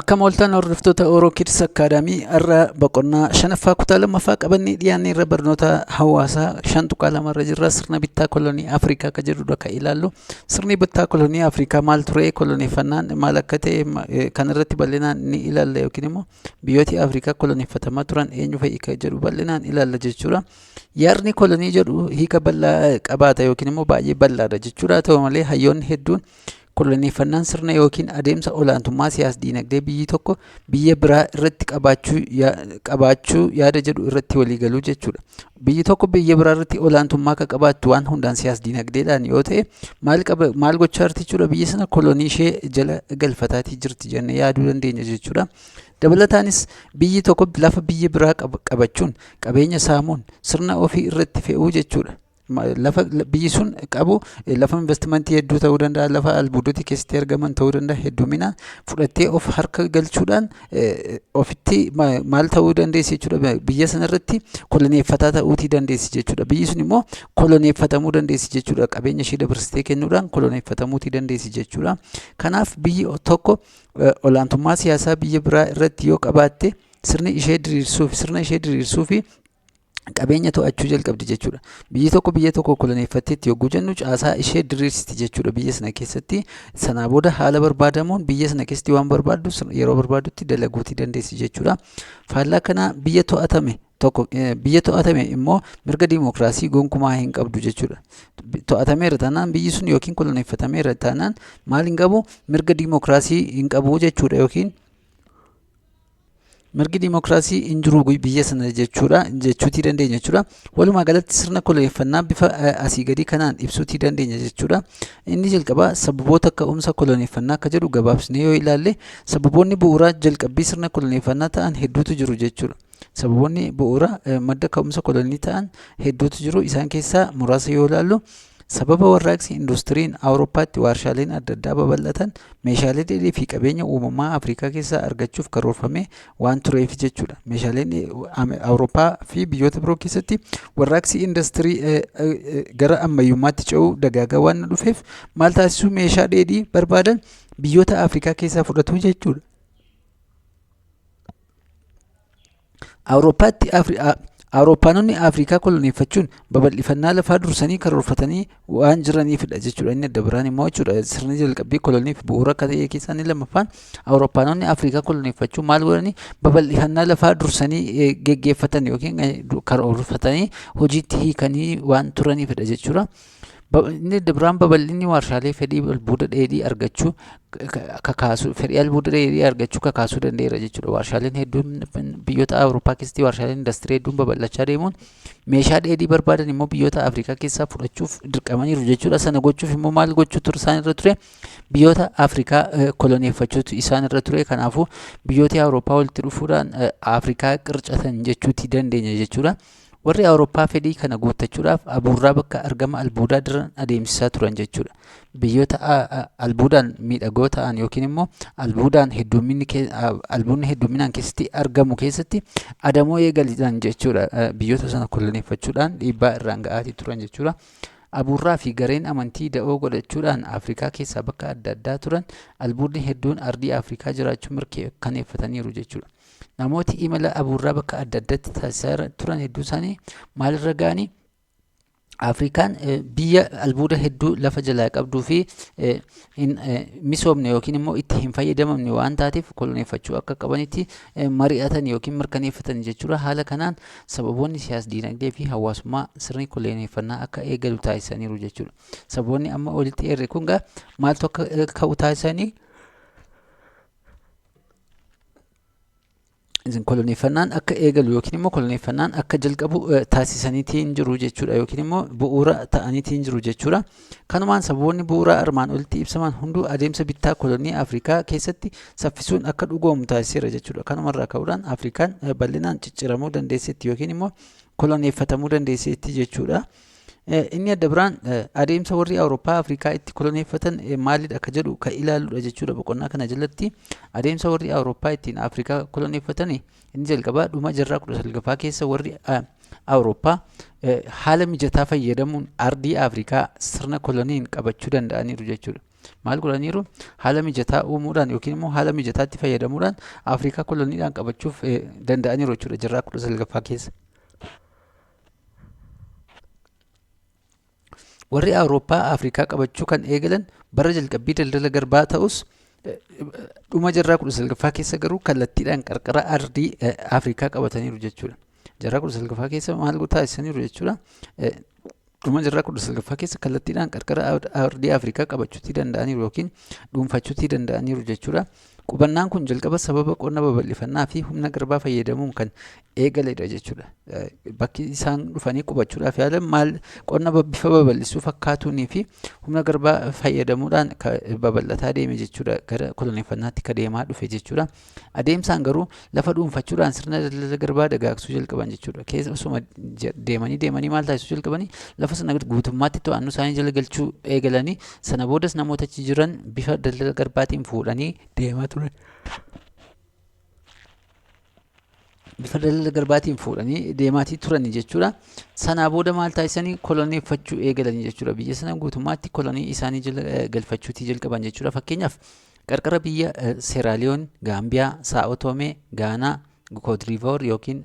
Akkam ooltan hordoftoota Oro Kids Academy, har'a boqonnaa shanaffaa kutaa lammaffaa qabannee dhiyaanne irra barnoota hawaasaa 5.2 irra jirra. Sirna bittaa kolonii Afrikaa akka jedhudha kan ilaallu. Sirni bittaa kolonii Afrikaa maal ture? Koloneeffannaan maal akka ta'e kan irratti bal'inaan ni ilaalla yookiin immoo biyyooti Afrikaa koloneeffatamaa turan eenyu fa'i kan jedhu bal'inaan ilaalla jechuudha. Yaadni kolonii jedhu hiika bal'aa qabaata yookiin immoo baay'ee bal'aadha jechuudha. Haa ta'u malee, hayyoonni hedduun koloneeffannaan sirna yookiin adeemsa olaantummaa siyaas-diinagdee biyyi tokko biyya biraa irratti qabaachuu yaada jedhu irratti walii galuu jechuudha. Biyyi tokko biyya biraa irratti olaantummaa akka qabaattu waan hundaan siyaas-diinagdeedhaan yoo ta'e, maal qaba, maal gochaa jirti jechuudha? Biyya sana kolonii ishee jala galfataatii jirti jennee yaaduu dandeenya jechuudha. Dabalataanis, biyyi tokko lafa biyya biraa qabachuun, qabeenya saamuun, sirna ofii irratti fe'uu jechuudha. Lafa biyyi sun qabu, lafa investimentii hedduu ta'uu danda'a, lafa albuudoti keessatti argaman ta'uu danda'a, hedduminaan fudhattee of harka galchuudhaan ofitti maal ta'uu dandeessi jechuudha? Biyya sanarratti koloneeffataa ta'uutii dandeessi jechuudha. Biyyi sun immoo koloneeffatamuu dandeessi jechuudha. Qabeenya ishee dabarsitee kennuudhaan koloneeffatamuutii dandeessi jechuudha. Kanaaf, biyyi tokko olaantummaa siyaasaa biyya biraa irratti yoo qabaatte, sirni ishee diriirsuuf sirna ishee diriirsuu fi qabeenya to'achuu jalqabdi jechuudha. Biyyi tokko biyya tokko koloneeffatteetti yogguu jennu, caasaa ishee diriirsiti jechuudha biyya sana keessatti. Sanaa booda haala barbaadamuun biyya sana keessatti waan barbaaddu yeroo barbaaddutti dalaguutii dandeessi jechuudha. Faallaa kanaa, biyya to'atame tokko, biyya to'atame immoo mirga diimokiraasii gonkumaa hin qabdu jechuudha. To'atameera taanaan biyyi sun yookiin koloneeffatameera taanaan maal hin qabu? Mirga diimokiraasii hin qabu jechuudha, yookiin mirgi diimokiraasii hin jiru biyya sana jechuudha jechuutii dandeenya jechuudha. Walumaa galatti, sirna koloneeffannaa bifa asii gadii kanaan ibsuutii dandeenya jechuudha. Inni jalqabaa sababoota ka'umsa koloneeffannaa akka jedhu gabaabsinee yoo ilaalle, sababoonni bu'uuraa jalqabbii sirna koloneeffannaa ta'an hedduutu jiru jechuudha. Sababoonni bu'uura madda ka'umsa kolonii ta'an hedduutu jiru. Isaan keessaa muraasa yoo ilaallu, sababa warraaqsi industiriin Awurooppaatti warshaaleen adda addaa babal'atan meeshaalee dheedhii fi qabeenya uumamaa Afrikaa keessaa argachuuf karoorfamee waan tureef jechuudha. Meeshaaleen Awurooppaa fi biyyoota biroo keessatti warraaqsi industirii gara ammayyummaatti ce'uu dagaagaa waan dhufeef, maal taasisuu? Meeshaa dheedhii barbaadan biyyoota Afrikaa keessaa fudhatu jechuudha. Awurooppaatti Awurooppaanonni Afrikaa koloneeffachuun babal'ifannaa lafaa dursanii karoorfatanii waan jiraniifidha jechuudha. Inni adda biraan immoo jechuudha, sirni jalqabbii koloniif bu'uura akka ta'e keessaa inni lammaffaan, Awurooppaanonni Afrikaa koloneeffachuun maal godhanii? Babal'ifannaa lafaa dursanii geggeeffatan yookiin karoorfatanii hojiitti hiikanii waan turaniifidha jechuudha. Inni adda biraan, babal'inni warshaalee fedhii albuuda dheedhii argachuu kakaasuu, fedhii albuuda dheedhii argachuu kakaasuu danda'eera jechuudha. Warshaaleen hedduun biyyoota Awurooppaa keessatti, warshaaleen industirii hedduun babal'achaa deemuun meeshaa dheedhii barbaadan immoo biyyoota Afrikaa keessaa fudhachuuf dirqamaniiru jechuudha. Sana gochuuf immoo maal gochuutu isaan irra ture? Biyyoota Afrikaa koloneeffachuutu isaan irra ture. Kanaafuu, biyyooti Awurooppaa walitti dhufuudhaan Afrikaa qircatan jechuutii dandeenya jechuudha. Warri Awurooppaa fedhii kana guuttachuudhaaf abuurraa bakka argama albuudaa daran adeemsisaa turan jechuudha. Biyyoota albuudaan miidhagoo ta'an yookiin immoo albuudaan hedduminni albuudni hedduminaan keessatti argamu keessatti adamoo eegalan jechuudha. Biyyoota sana koloneeffachuudhaan dhiibbaa irraan ga'aatii turan jechuudha. Abuurraa fi gareen amantii da'oo godhachuudhaan Afrikaa keessaa bakka adda addaa turan albuudni hedduun ardii Afrikaa jiraachuu mirkaneeffataniiru jechuudha. Namooti imala abuurraa bakka adda addaatti taasisaa turan hedduu isaanii maalirra ga'anii? Afrikaan biyya albuuda hedduu lafa jalaa qabduu fi hin misoomne yookiin immoo itti hin fayyadamamne waan taateef, koloneeffachuu akka qabanitti mari'atan yookiin mirkaneeffatan jechuudha. Haala kanaan sababoonni siyaas diinagdee fi hawaasummaa sirni koloneeffannaa akka eegalu taasisaniiru jechuudha. Sababoonni amma olitti eerre kun gaa maaltu akka ka'u taasisanii? Koloneeffannaan akka eegalu yookiin immoo koloneeffannaan akka jalqabu taasisaniitiin jiru jechuudha, yookiin immoo bu'uura ta'aniitiin jiru jechuudha. Kanumaan sababoonni bu'uura armaan olitti ibsaman hunduu adeemsa bittaa kolonii Afrikaa keessatti saffisuun akka dhugoomu taasiseera jechuudha. Kanumarraa ka'uudhaan Afrikaan bal'inaan cicciramuu dandeesseetti yookiin immoo koloneeffatamuu dandeesseetti jechuudha. Inni adda biraan adeemsa warri Awurooppaa Afrikaa itti koloneeffatan maalidha akka jedhu kan ilaaludha jechuudha boqonnaa kana jalatti. Adeemsa warri Awurooppaa ittiin Afrikaa koloneeffatan inni jalqabaa, dhuma jaarraa 19ffaa keessa warri Awurooppaa haala mijataa fayyadamuun ardii Afrikaa sirna koloniin qabachuu danda'aniiru jechuudha. Maal godhaniiru? Haala mijataa uumuudhaan yookiin immoo haala mijataatti fayyadamuudhaan Afrikaa koloniidhaan qabachuuf danda'aniiru jechuudha jaarraa 19ffaa keessa. Warri Awurooppaa Afrikaa qabachuu kan eegalan bara jalqabbii daldala garbaa ta'us, dhuma jaarraa 19ffaa keessa garuu kallattiidhaan qarqara ardii Afrikaa qabataniiru jechuudha. Jaarraa 19ffaa keessa maal taasisaniiru jechuudha? Dhuma jaarraa 19ffaa keessa kallattiidhaan qarqara ardii Afrikaa qabachuutii danda'aniiru yookiin dhuunfachuutii danda'aniiru jechuudha. Qubannaan kun jalqaba sababa qonna babal'ifannaa fi humna garbaa fayyadamuun kan eegaledha jechuudha. Bakki isaan dhufanii qubachuudhaaf yaalan maal qonna bifa babal'isuu fakkaatuunii fi humna garbaa fayyadamuudhaan babal'ataa deeme jechuudha. Gara koloneeffannaatti ka deemaa dhufe jechuudha. Adeemsaan garuu lafa dhuunfachuudhaan sirna daldala garbaa dagaagsuu jalqaban jechuudha. Keessa osuma deemanii deemanii maal taasisuu jalqabanii, lafa sana guutummaatti to'annoo isaanii jala galchuu eegalanii, sana boodas namoota achi jiran bifa daldala garbaatiin fuudhanii deemaa turan. Bifa daldala garbaatiin fuudhanii deemaatii turani jechuudha. Sanaa booda maal taasisanii, koloneeffachuu eegalanii jechuudha. Biyya sana guutummaatti kolonii isaanii jala galfachuutii jalqaban jechuudha. Fakkeenyaaf, qarqara biyya Seeraaliyoon, Gaambiyaa, Saa'o Toomee, Gaanaa, Koodriivoor yookiin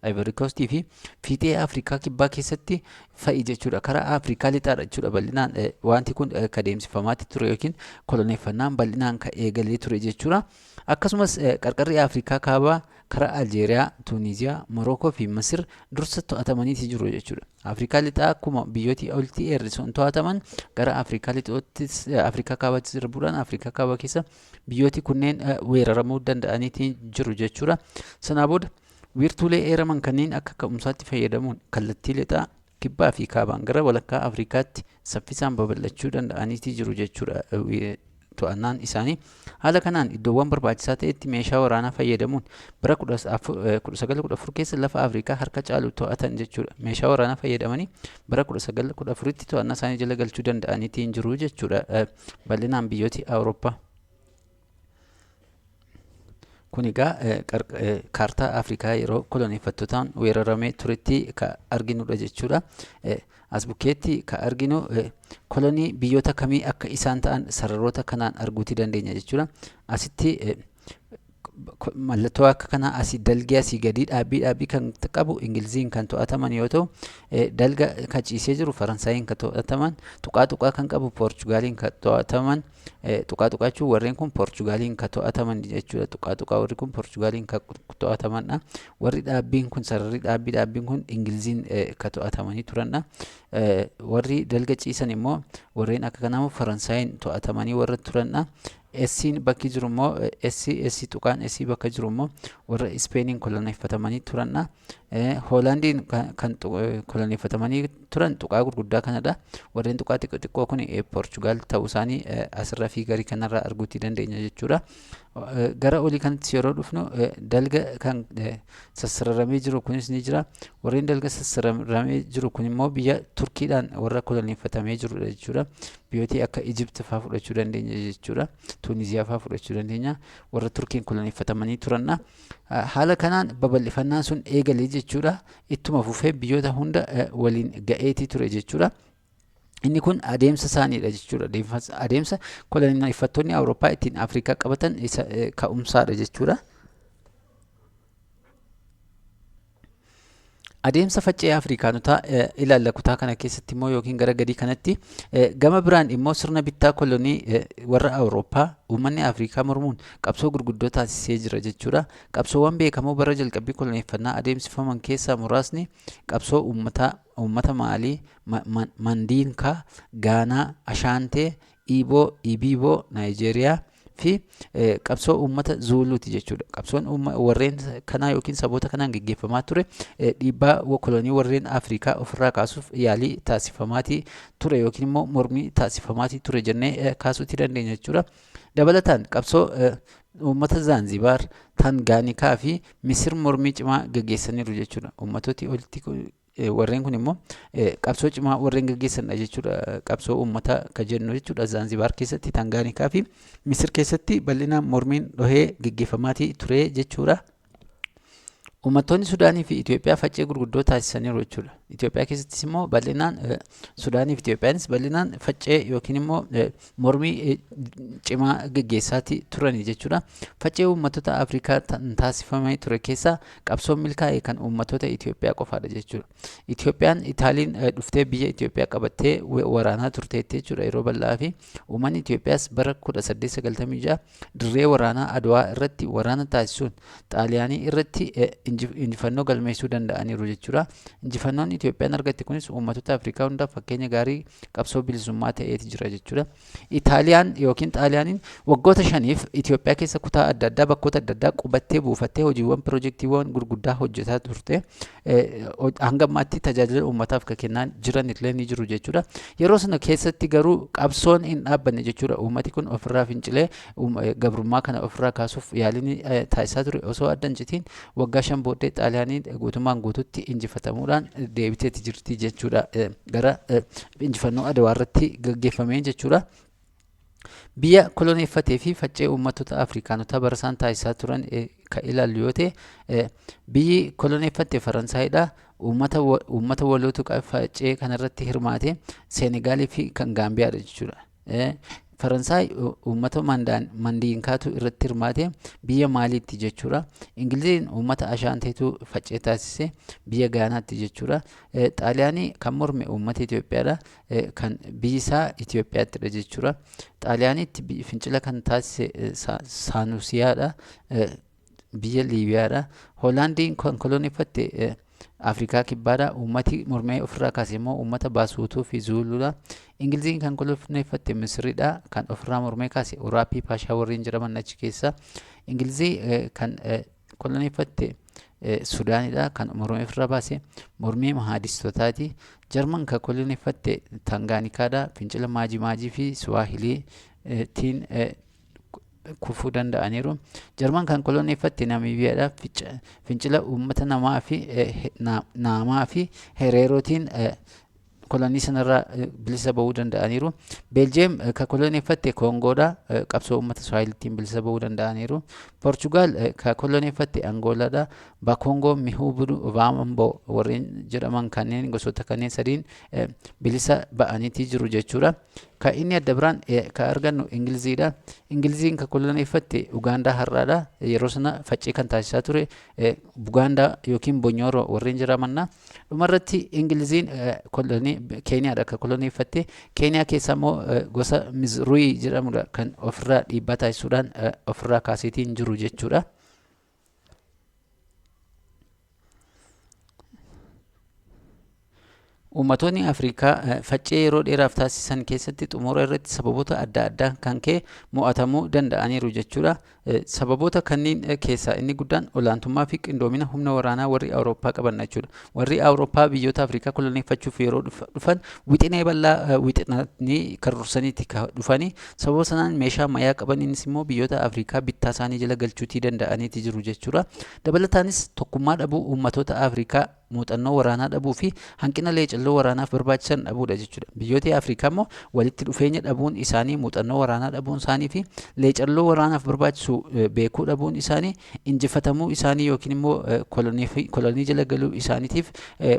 Ivory Coast fi fiixee Afrikaa Kibbaa keessatti fa'i jechuudha. Karaa Afrikaa Lixaadha jechuudha bal'inaan wanti kun ka deemsifamaatti ture yookiin koloneeffannaan bal'inaan ka eegalee ture jechuudha. Akkasumas qarqarri Afrikaa Kaabaa karaa Aljeeriyaa, Tuuniziyaa, Morookoo fi Masir dursa to'atamaniiti jiru jechuudha. Afrikaa Lixaa akkuma biyyooti olitti eerre sun to'ataman, gara Afrikaa Lixoottis Afrikaa Kaabaattis darbuudhaan Afrikaa Kaabaa keessa biyyooti kunneen weeraramuu danda'aniiti jiru jechuudha. Sanaa booda wiirtuulee eeraman kanneen akka ka'umsaatti fayyadamuun kallattii lixaa, kibbaa fi kaabaan gara walakkaa Afrikaatti saffisaan babal'achuu danda'aniiti jiru jechuudha. To'annaan isaanii haala kanaan iddoowwan barbaachisaa ta'etti meeshaa waraanaa fayyadamuun bara 1914 keessa lafa Afrikaa harka caalu to'atan jechuudha. Meeshaa waraanaa fayyadamanii bara 1914tti to'annaa isaanii jala galchuu danda'aniitiin jiru jechuudha. Bal'inaan biyyooti Awurooppaa. Kun egaa kaartaa Afrikaa yeroo koloneeffattootaan weeraramee turetti ka arginudha jechuudha. As bukkeetti ka arginu kolonii biyyoota kamii akka isaan ta'an sararoota kanaan arguutii dandeenya jechuudha. Asitti mallattoo akka kanaa asii dalgee asii gadii dhaabbii dhaabbii kan qabu Ingiliziin kan to'ataman yoo ta'u, dalga kan ciisee jiru Faransaayiin kan to'ataman, tuqaa tuqaa kan qabu Poorchugaaliin kan to'ataman. Tuqaa tuqaa jechuun warreen kun Poorchugaaliin kan to'ataman jechuudha. Tuqaa tuqaa warri kun Poorchugaaliin kan to'atamanidha. Warri dhaabbiin kun, sararri dhaabbii dhaabbiin kun Ingiliziin kan to'atamanii turanidha. Warri dalga ciisan immoo warreen akka kanaa Faransaayiin to'atamanii warra turanidha. Essiin bakki jiru immoo, S tuqaan S bakka jiru immoo warra Ispeeniin koloneeffatamanii turanidha. Hoolaandiin kan koloneeffatamanii turan tuqaa gurguddaa kanadha. Warreen tuqaa xiqqoo xiqqoo kun Poorchugaal ta'uu isaanii asirra fi garii kanarraa arguutii dandeenya jechuudha. Gara olii kanatti yeroo dhufnu dalga kan sassararamee jiru kunis ni jira. Warreen dalga sassararamee jiru kun immoo biyya Turkiidhaan warra koloneeffatamee jirudha jechuudha. Biyyooti akka Ijipt fa'aa fudhachuu dandeenya jechuudha. Tuuniziyaa fa'aa fudhachuu dandeenya. Warra Turkiin koloneeffatamanii turanidha. Haala kanaan babal'ifannaan sun eegalee jechuudha. Ittuma fufee biyyoota hunda waliin ga'eetii ture jechuudha. Inni kun adeemsa isaaniidha jechuudha. Adeemsa koloneeffattoonni Awurooppaa ittiin Afrikaa qabatan isa ka'umsaadha jechuudha. Adeemsa faca'ee Afrikaanotaa ilaalla kutaa kana keessatti immoo yookiin gara gadii kanatti. Gama biraan immoo sirna bittaa kolonii warra Awurooppaa uummanni Afrikaa mormuun qabsoo gurguddoo taasisee jira jechuudha. Qabsoowwan beekamoo bara jalqabbii koloneeffannaa adeemsifaman keessaa muraasni qabsoo uummataa uummata Maalii, Mandiinkaa, Gaanaa, Ashaantee, Iiboo, Ibiiboo, Naayijeeriyaa fi qabsoo uummata Zuuluuti jechuudha. Qabsoon warreen kanaa yookiin saboota kanaan geggeeffamaa ture dhiibbaa kolonii warreen Afrikaa ofirraa kaasuuf yaalii taasifamaatii ture yookiin immoo mormii taasifamaatii ture jennee kaasuutii dandeenya jechuudha. Dabalataan qabsoo uummata Zaanzibaar, Tangaanikaa fi Misir mormii cimaa geggeessaniiru jechuudha. Uummatooti olitti warreen kun immoo qabsoo cimaa warreen geggeessanidha jechuudha. Qabsoo uummataa kan jennu jechuudha. Zaanzibaar keessatti, Tangaanikaa fi Misir keessatti bal'inaan mormiin dhohee geggeeffamaatii ture jechuudha. Uummattoonni Sudaanii fi Itoophiyaa faccee gurguddoo taasisaniiru jechuudha. Itoophiyaa keessattis immoo bal'inaan, Sudaanii fi Itoophiyaanis bal'inaan faccee yookiin immoo mormii cimaa gaggeessaatii turani jechuudha. Faccee uummattoota Afrikaa taasifamee ture keessaa qabsoon milkaa'e kan uummattoota Itoophiyaa qofaadha jechuudha. Itoophiyaan Itaaliin dhuftee biyya Itoophiyaa qabattee waraanaa turteetti jechuudha yeroo bal'aa, fi uummanni Itoophiyaas bara 1896 dirree waraanaa Adwaa irratti waraana taasisuun Xaaliyaanii irratti injifannoo galmeessuu danda'aniiru jechuudha. Injifannoon Itoophiyaan argatte kunis uummattoota Afrikaa hundaaf fakkeenya gaarii qabsoo bilisummaa ta'eeti jira jechuudha. Itaaliyaan yookiin Xaaliyaaniin waggoota 5f Itoophiyaa keessa kutaa adda addaa, bakkoota adda addaa qubattee buufattee hojiiwwan piroojeektiiwwan gurguddaa hojjetaa turte. Hanga ammaatti tajaajila uummataaf kan kennaa jiran illee ni jiru jechuudha. Yeroo sana keessatti garuu qabsoon hin dhaabbanne jechuudha. Uummati kun ofirraa fincilee gabrummaa kana ofirraa kaasuuf yaaliin taasisaa ture osoo adda hin citiin waggaa 5 booddee Xaaliyaaniin guutummaan guututti injifatamuudhaan deebiteeti jirti jechuudha. Gara injifannoo Adawaa irratti gaggeeffameen jechuudha. Biyya koloneeffatee fi faccee uummattoota Afrikaanotaa bara isaan taasisaa turan kan ilaallu yoo ta'e, biyyi koloneeffatte Faransaayidha. Uummata walootu faccee kanarratti hirmaate, Seenegaalii fi kan Gaambiyaadha jechuudha. Faransaay uummata Mandiinkaatu irratti hirmaate, biyya Maaliitti jechuudha. Ingiliziin uummata Ashaanteetu faccee taasise, biyya Gaanaatti jechuudha. Xaaliyaanii kan morme uummata Itoophiyaadha. Kan biyyi isaa Itoophiyaattidha jechuudha. Xaaliyaaniitti fincila kan taasise Saanusiyaadha. Biyya Liibiyaadha. Hoolaandiin kan koloneeffatte Afrikaa Kibbaadha. Uummati mormee ofirraa kaase immoo uummata Baasuutuu fi Zuuluudha. Ingiliziin kan koloneeffatte Misiriidha. Kan ofirraa mormee kaase Uraappii Paashaa warreen jedhaman achi keessa. Ingilizii kan koloneeffatte Sudaanidha. Kan mormee ofirraa baase mormii Mahaadistootaati. Jarman kan koloneeffatte Tangaanikaadha. Fincila Maajii Maajii fi Suwaahilii tiin kufuu danda'aniiru. Jarman kan koloneeffatte Namiibiyaadha. Fincila uummata namaa fi Naamaa fi Hereerootiin kolonii sanarraa bilisa bahuu danda'aniiru. Beeljeem kan koloneeffatte Koongoodha. Qabsoo uummata Swahiliitiin bilisa bahuu danda'aniiru. Poorchugaal kan koloneeffatte Angoolaadha. Bakoongoo, Mihuubudu, Vaamamboo warreen jedhaman kanneen gosoota kanneen sadiin bilisa ba'aniitii jiru jechuudha. Kan inni adda biraan kan argannu Ingiliziidha. Ingiliziin kan koloneeffatte Ugaandaa har'aadha. Yeroo sana faccee kan taasisaa ture Bugaandaa yookiin Bonyooro warreen jedhamanna. Dhumarratti Ingiliziin kolonii Keeniyaadha kan koloneeffatte. Keeniyaa keessa immoo gosa Mizruyi jedhamudha kan ofirraa dhiibbaa taasisuudhaan ofirraa kaaseetiin jiru jechuudha. Uummattoonni Afrikaa faccee yeroo dheeraaf taasisan keessatti xumura irratti sababoota adda addaa kan ka'e mo'atamuu danda'aniiru jechuudha. Sababoota kanneen keessaa inni guddaan olaantummaa fi qindoomina humna waraanaa warri Awurooppaa qaban jechuudha. Warri Awurooppaa biyyoota Afrikaa koloneeffachuuf yeroo dhufan wixinee bal'aa wixinanii karoorsaniiti dhufanii, sababa sanaan meeshaa ammayyaa qabaniinis immoo biyyoota Afrikaa bittaa isaanii jala galchuutii danda'aniiti jiru jechuudha. Dabalataanis tokkummaa dhabuu uummattoota Afrikaa, muuxannoo waraanaa dhabuu fi hanqina leecalloo waraanaaf barbaachisan dhabuudha jechuudha. Biyyooti Afrikaa immoo walitti dhufeenya dhabuun isaanii, muuxannoo waraanaa dhabuun isaanii fi leecalloo waraanaaf barbaachisu beekuu dhabuun isaanii injifatamuu isaanii yookiin immoo kolonii jala galuu isaaniitiif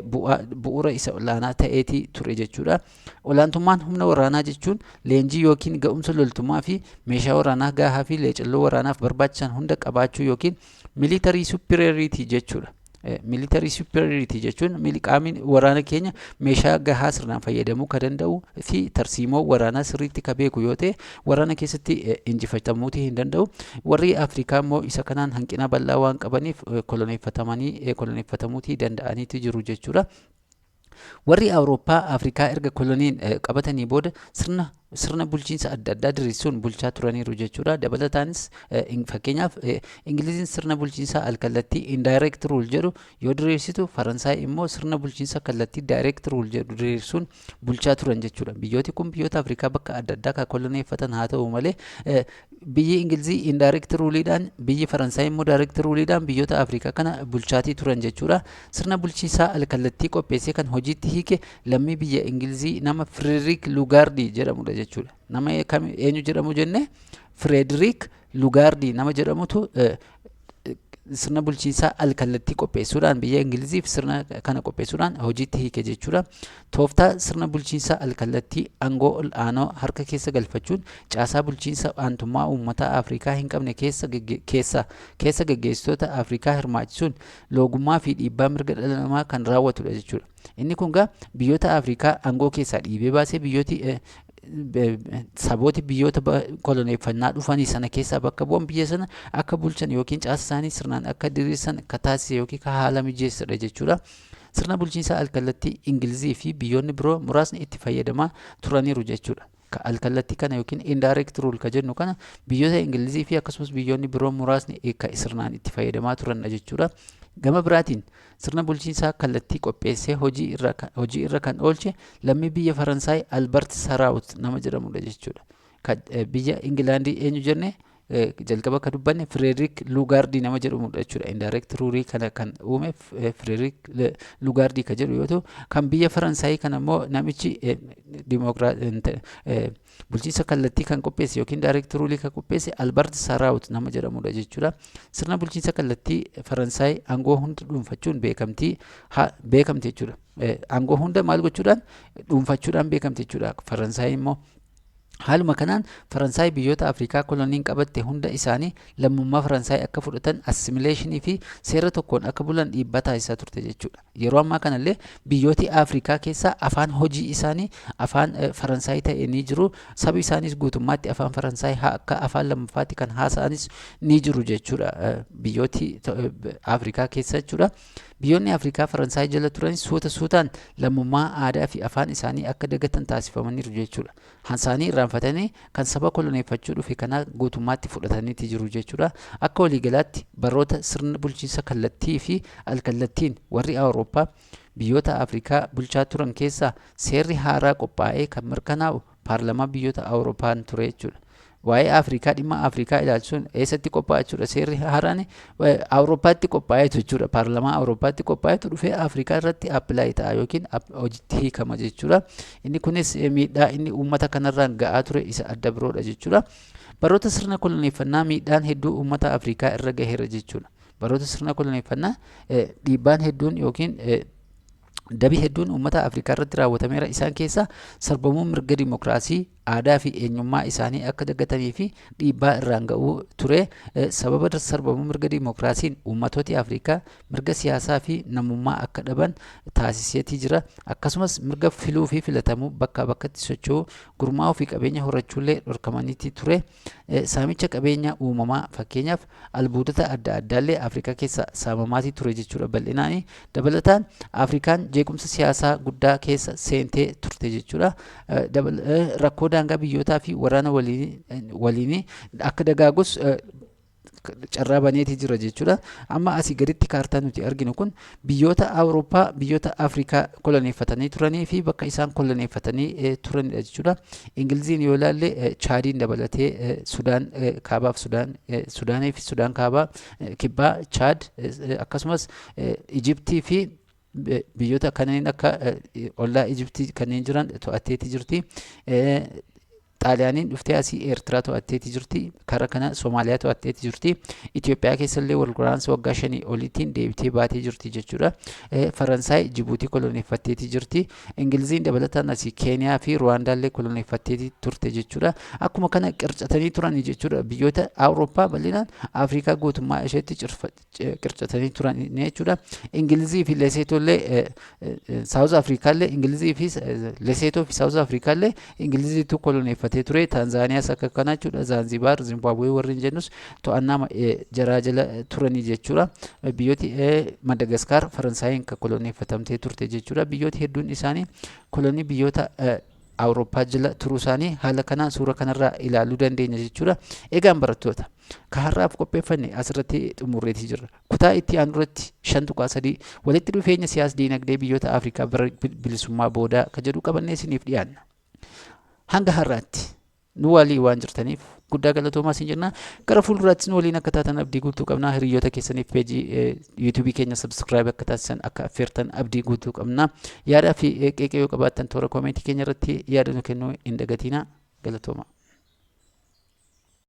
bu'uura isa olaanaa ta'eeti ture jechuudha. Olaantummaan humna waraanaa jechuun leenjii yookiin ga'umsa loltummaa fi meeshaa waraanaa gahaa fi leecalloo waraanaaf barbaachisan hunda qabaachuu yookiin military superiority jechuudha. Military superiority jechuun qaamni waraana keenya meeshaa gahaa sirnaan fayyadamuu kan danda'u fi tarsiimoo waraanaa sirriitti kan beeku yoo ta'e, waraana keessatti injifatamuutii hin danda'u. Warri Afrikaa immoo isa kanaan hanqina bal'aa waan qabaniif koloneeffatamanii koloneeffatamuutii danda'aniitu jiru jechuudha. Warri Awurooppaa Afrikaa erga koloniin qabatanii booda sirna bulchiinsa adda addaa diriirsuun bulchaa turaniiru jechuudha. Dabalataanis fakkeenyaaf Ingiliziin sirna bulchiinsaa alkallattii, indirect rule jedhu yoo diriirsitu, Faransaay immoo sirna bulchiinsa kallattii, direct rule jedhu diriirsuun bulchaa turan jechuudha. Biyyooti kun biyyoota Afrikaa bakka adda addaa kan koloneeffatan haa ta'u malee, biyyi Ingilizii indirect ruleidhaan, biyyi Faransaay immoo direct ruleidhaan biyyoota Afrikaa kana bulchaatii turan jechuudha. Sirna bulchiinsaa alkallattii qopheessee kan hojiitti hiike lammii biyya Ingilizii nama Frederick Lugaardii jedhamudha jechuudha. Nama eenyu jedhamu jenne? Frederick Lugaardii nama jedhamutu Sirna bulchiinsaa alkallattii qopheessuudhaan, biyya Ingiliziif sirna kana qopheessuudhaan hojiitti hiike jechuudha. Tooftaa sirna bulchiinsaa alkallattii aangoo ol aanoo harka keessa galfachuun caasaa bulchiinsa aantummaa uummata Afrikaa hin qabne keessa geggeessitoota Afrikaa hirmaachisuun loogummaa fi dhiibbaa mirga dhala namaa kan raawwatudha jechuudha. Inni kun gaa biyyoota Afrikaa aangoo keessaa dhiibee baasee, biyyooti sabooti biyyoota koloneeffannaa dhufanii sana keessaa bakka bu'an biyya sana akka bulchan yookiin caasa isaanii sirnaan akka diriirsan akka taasise yookiin ka haala mijeessedha jechuudha. Sirna bulchiinsaa alkallattii Ingilizii fi biyyoonni biroo muraasni itti fayyadamaa turaniiru jechuudha. Alkallattii kana yookiin indirect rule ka jennu kana biyyoota Ingilizii fi akkasumas biyyoonni biroo muraasni ka sirnaan itti fayyadamaa turanidha jechuudha. Gama biraatiin sirna bulchiinsaa kallattii qopheessee hojii irra kan oolche lammii biyya Faransaay Albert Saraawut nama jedhamudha jechuudha. Biyya Ingilaandii eenyu jenne? Jalqaba akka dubbanne Fireerik Lugaardii nama jedhamudha jechuudha. Indirect rule kana kan uume Fireerik Lugaardii ka jedhu yoo ta'u, kan biyya Faransaayii kana immoo namichi bulchiinsa kallattii kan qopheesse yookiin direct rule kan qopheesse Albert Saraawut nama jedhamudha jechuudha. Sirna bulchiinsa kallattii Faransaay aangoo hunda dhuunfachuun beekamtii beekamte jechuudha. Aangoo hunda maal gochuudhaan? Dhuunfachuudhaan beekamte jechuudha. Faransaay immoo haaluma kanaan Faransaay biyyoota Afrikaa koloniin qabatte hunda isaanii lammummaa Faransaay akka fudhatan, assimilation fi seera tokkoon akka bulan dhiibbaa taasisaa turte jechuudha. Yeroo ammaa kanallee biyyooti Afrikaa keessaa afaan hojii isaanii afaan Faransaay ta'e ni jiru. Sabi isaaniis guutummaatti afaan Faransaay akka afaan lammaffaatti kan haasa'anis ni jiru jechuudha. Biyyooti Afrikaa keessa jechuudha. Biyyoonni Afrikaa Faransaay jala turan suuta suutaan lammummaa, aadaa fi afaan isaanii akka dagatan taasifamaniiru jechuudha. Isaanii irraanfatanii kan saba koloneeffachuu dhufe kana guutummaatti fudhataniiti jiru jechuudha. Akka waliigalaatti baroota sirna bulchiinsa kallattii fi alkallattiin warri Awurooppaa biyyoota Afrikaa bulchaa turan keessaa seerri haaraa qophaa'ee kan mirkanaa'u paarlamaa biyyoota Awurooppaan ture jechuudha. Waa'ee Afrikaa, dhimma Afrikaa ilaalchisuun eessatti qophaa'a jechuudha? Seerri haaraan Awurooppaatti qophaa'eetu jechuudha. Paarlamaa Awurooppaatti qophaa'eetu dhufee Afrikaa irratti apply ta'a yookiin hojiitti hiikama jechuudha. Inni kunis miidhaa inni uummata kanarraan ga'aa ture isa adda biroodha jechuudha. Baroota sirna koloneeffannaa miidhaan hedduu uummata Afrikaa irra gaheera jechuudha. Baroota sirna koloneeffannaa dhiibbaan hedduun yookiin dabi hedduun uummata Afrikaa irratti raawwatameera. Isaan keessaa sarbamuu mirga dimokiraasii, aadaa fi eenyummaa isaanii akka dagatanii fi dhiibbaa irraan ga'uu ture. Sababa sarbamuu mirga dimokiraasiin uummatooti Afrikaa mirga siyaasaa fi namummaa akka dhaban taasiseetii jira. Akkasumas mirga filuu fi filatamuu, bakkaa bakkatti socho'uu, gurmaa'uu fi qabeenya horachuullee dhorkamaniiti ture. Saamicha qabeenya uumamaa, fakkeenyaaf albuudota adda addaallee Afrikaa keessa saamamaatii ture jechuudha bal'inaani. Dabalataan Afrikaan jeequmsa siyaasaa guddaa keessa seentee turte jechuudha. Rakkoo daangaa biyyootaa fi waraana waliinii akka dagaagus carraa baneetii jira jechuudha. Amma asii gaditti kaartaa nuti arginu kun biyyoota Awurooppaa biyyoota Afrikaa koloneeffatanii turanii fi bakka isaan koloneeffatanii turanidha jechuudha. Ingiliziin yoo ilaalle Chaadiin dabalatee Sudaan Kaabaaf Sudaan Sudaanii fi Sudaan Kaabaa, Kibbaa, Chaad, akkasumas Ijiptii fi biyyoota kanneen akka ollaa Ijiptii kanneen jiran to'atteetii jirti. Xaaliyaaniin dhuftee asii Eertiraa to'atteeti jirti. Karaa kana Soomaaliyaa to'atteeti jirti. Itoophiyaa keessallee wal waraansa waggaa 5 oliitiin deebitee baatee jirti jechuudha. Faransaay Jibuutii koloneeffatteeti jirti. Ingiliziin dabalataan asii Keeniyaa fi Ruwaandaallee koloneeffatteeti turte jechuudha. Akkuma kana qircatanii turanii jechuudha. Biyyoota Awurooppaa bal'inaan Afrikaa guutummaa isheetti qircatanii turan jechuudha. Ingilizii fi Leseetollee, South Africaallee, Ingilizii fi Leseetoo fi South Africaallee Ingiliziitu koloneeffatee ture. Taanzaaniyaas akka kana jechuudha. Zaanzibaar, Zimbaabuwee warreen jennus to'annaa jaraa jala turanii jechuudha. Biyyooti Madagaskaar Faransaayeen kan koloneeffatamtee turte jechuudha. Biyyooti hedduun isaanii kolonii biyyoota Awurooppaa jala turuu isaanii haala kanaan suura kanarraa ilaaluu dandeenya jechuudha. Egaan barattoota, ka har'aaf qopheeffanne asirratti xumurreetii jirra. Kutaa itti aanu irratti 5.3, walitti dhufeenya siyaas diinagdee biyyoota Afrikaa bara bilisummaa boodaa ka jedhu qabannee isiniif dhiyaanna. Hanga har'aatti nu walii waan jirtaniif guddaa galatoomaa isin jenna. Gara fuulduraattis nu waliin akka taatan abdii guutuu qabna. Hiriyoota keessaniif peejii YouTubeii keenya subscribe akka taasisan, akka affeertan abdii guutuu qabna. Yaadaa fi qeeqee yoo qabaattan toora commentii keenya irratti yaada nu kennuu hin dagatinaa. Galatooma.